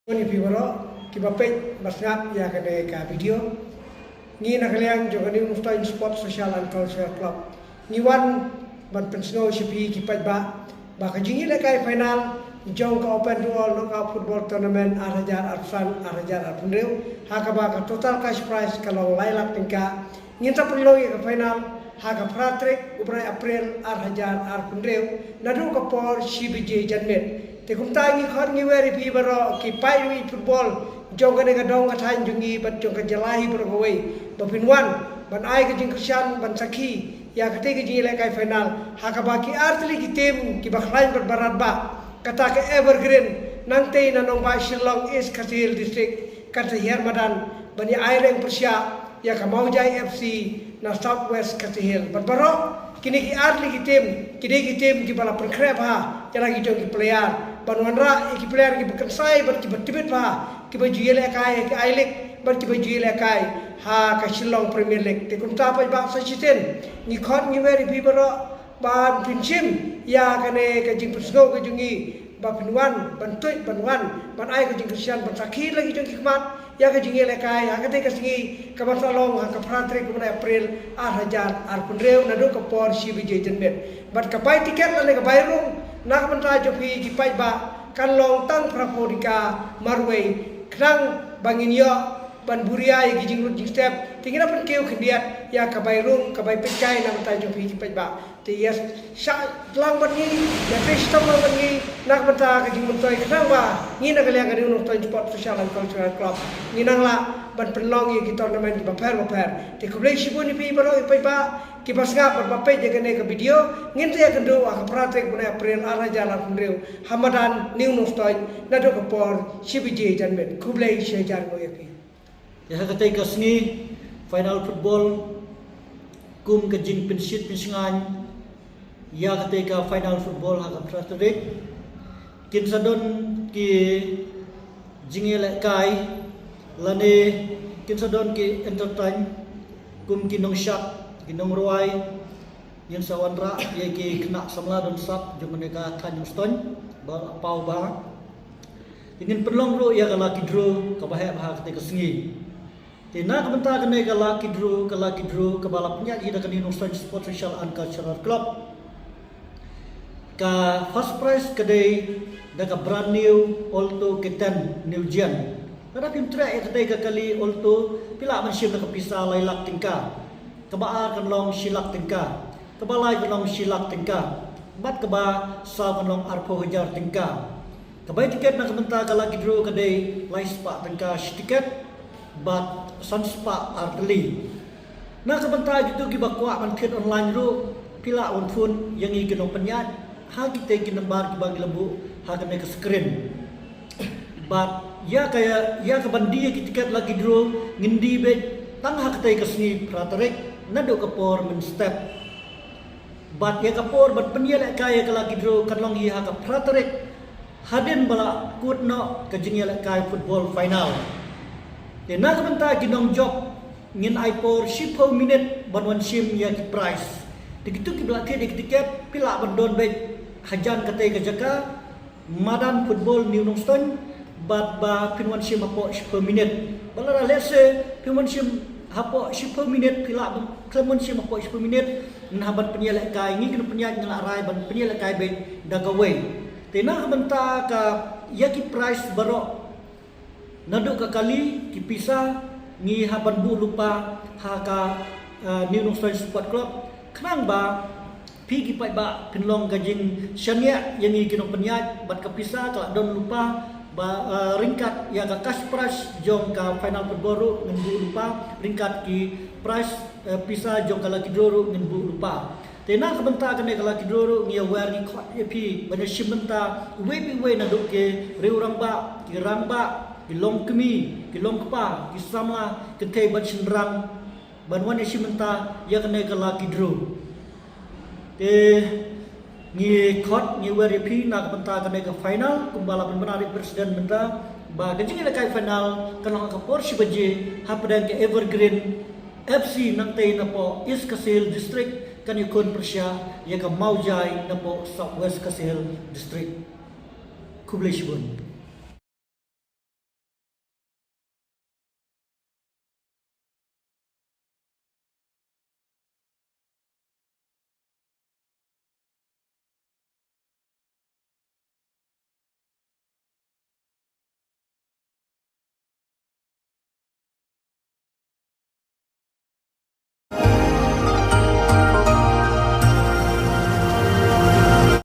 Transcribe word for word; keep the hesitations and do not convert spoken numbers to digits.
Wan ïa phi baroh kiba peit bad sngap ïa kane ka video. Ngi na ka liang jong ka New Nongstoiñ Sports Social and Cultural Club ngi wan ban pynsngew sha phi ki paidbah ba ka jingïalehkai final jong ka Open to All Knockout Football Tournament ar hajar arphew san ar hajar arphew hynriew, ha kaba ka total cash prize ka long lai lak tyngka, ngin sa pynlong ïa ka final ha ka phra tarik u bnai April ar hajar arphew hynriew naduh ka por shi baje janmiet. Te kumta ngi khot ngi wer ïa phi baroh ki paidbah football jong kane ka dong ka thaiñ jong ngi bad jong ka jylla hi baroh kawei ba phin wan ban ai ka jingkyrshan ban sakhi ïa katei ka jingïalehkai final ha kaba ki artylli ki team kiba khlaiñ bad ba radbah, kata ka Evergreen nangtei na nongbah Shillong East Khasi Hills District kan sa hiar madan ban ïa ai reng pyrshah ïa ka Mawjai F C na South West Khasi Hills. Bad baroh kine ki artylli ki team ki dei ki team kiba la pynkhreh bha ïa la ki jong ki player ban wanrah ïa ki player kiba kynsai bad kiba tbit bha, kiba ju ïalehkai ïa ka I-League bad kiba ju ïalehkai ha ka Shillong Premier League. Te kumta paidbah, sa shisien ngi khot ngi wer ïa phi baroh ba phin shim ïa kane ka jingpynsngew ka jong ngi ba phin wan ban tuid ban wan ban ai ka jingkyrshan ban sakhi la ki jong ki khmat ïa ka jingïalehkai ha katei ka sngi kaba sa long ha ka phra tarik u bnai April ar hajar arphew hynriew naduh ka por shi baje janmiet. Bad ka bai tiket lane ka bai rung na ka bynta jong phi ki paidbah kan long tang phra phew tyngka marwei, khnang ba ngin ïoh ban buh ïa ki jinglut jingstep. Te ngin ïa pynkiew khyndiat ïa ka bai rung ka bai peitkai na ka bynta jong phi ki paidbah. Te ïa shah lang bad ngi, ïa trei shitom lang bad ngi na ka bynta ka jingmyntoi, khnang ba ngi na ka liang ka New Nongstoiñ Sports Social and Cultural Club ngin nang lah ban pynlong ïa ki tournament kiba pher bapher. Te khublei shibun ïa phi baroh ïa phi ba kiba sngap bad ba peit ïa kane ka video. Ngin sa ïakynduh ha ka phra tarik u bnai April ar hajar arphew hynriew ha madan New Nongstoiñ naduh ka por shi baje janmiet. Khublei shihajar nguh ïa phi. Ïa ha katei ka sngi final football kum ka jingpynshit pynshngaiñ ïa katei ka final football ha ka phra tarik. Kin sa don ki jingïalehkai lane kin sa don ki entertain kum ki nongshad, ki nongrwai, ngin sa wanrah ïa ki khynnah samla don sap jong kane ka thaiñ Nongstoiñ ba paw bha. Te ngin pynlong ruh ïa ka lucky draw kaba heh bha ha katei ka sngi. Te na ka bynta kane ka lucky draw, ka lucky draw kaba la pynïaid hi da ka New Nongstoiñ Sports Social and Cultural Club. Ka first prize ka dei da ka brand new Alto K ten new gen. Lada phim treh ïa katei ka kali Alto, phi lah ban shim da ka pisa lai lak tyngka. Kaba ar kan long shi lak tyngka. Kaba lai kan long shi lak tyngka. Bad kaba saw kan long arphew hajar tyngka. Ka bai tiket na ka bynta ka lucky draw ka dei lai spah tyngka shi tiket bad san spah ar tylli. Na ka bynta kito kiba kwah ban thied online ruh, phi lah ban phone ïa ngi ki nongpynïaid ha kitei ki nambar kiba ngi la buh ha kane ka screen. Bad ïa ka, ïa ka ban die ïa ki tiket lucky draw ngin die beit tang ha katei ka sngi phra tarik naduh ka por mynstep. Bad ïa ka por ban pynïalehkai ïa ka lucky draw kan long hi ha ka phra tarik hadien ba la kut noh ka jingïalehkai football final. Te na ka bynta ki nongjop ngin ai por shiphew minit ban wan shim ïa ki prize. Te kito kiba la thied ïa ki tiket phi lah ban don beit hajan katei ka jaka, madan football New Nongstoiñ, bad ba phin wan shim hapoh shiphew minit. Ba lada lehse phin wan shim hapoh shiphew minit, phi lah ban khlem wan shim hapoh shiphew minit, ngin hap ban pynïalehkai, ngi ki nongpynïaid ngi la rai ban pynïalehkai beit da kawei. Te na ka bynta ka ïa ki prize baroh naduh ka kali, ki pisa, ngi hap ban buh lypa ha ka, eh, New Nongstoiñ Sport Club, khnang ba phi ki paidbah phin long ka jingshaniah ïa ngi ki nongpynïaid, bad ka pisa ka la don lypa ba, eh, ryngkat ïa ka cash prize jong ka final football ruh ngin buh lypa, ryngkat ki prize, eh, pisa jong ka lucky draw ruh ngin buh lypa. Te na ka bynta kane ka lucky draw ruh ngi ïa wer ngi khot ïa phi ban ïa shim bynta iwei pa iwei naduh ki riew rangbah, ki rangbah, ki longkmie, ki longkpa, ki samla, kynthei bad shynrang, ban wan ïa shim bynta ïa kane ka lucky draw. Te ngi khot ngi wer ïa phi na ka bynta kane ka final, kumba la pynbna da i president mynta ba ka jingïalehkai final kan long ha ka por shi baje hapdeng ka Evergreen F C nangtei napoh East Khasi Hills District kan ïakhun pyrshah ïa ka Mawjai napoh South West Khasi Hills District. Khublei shibun.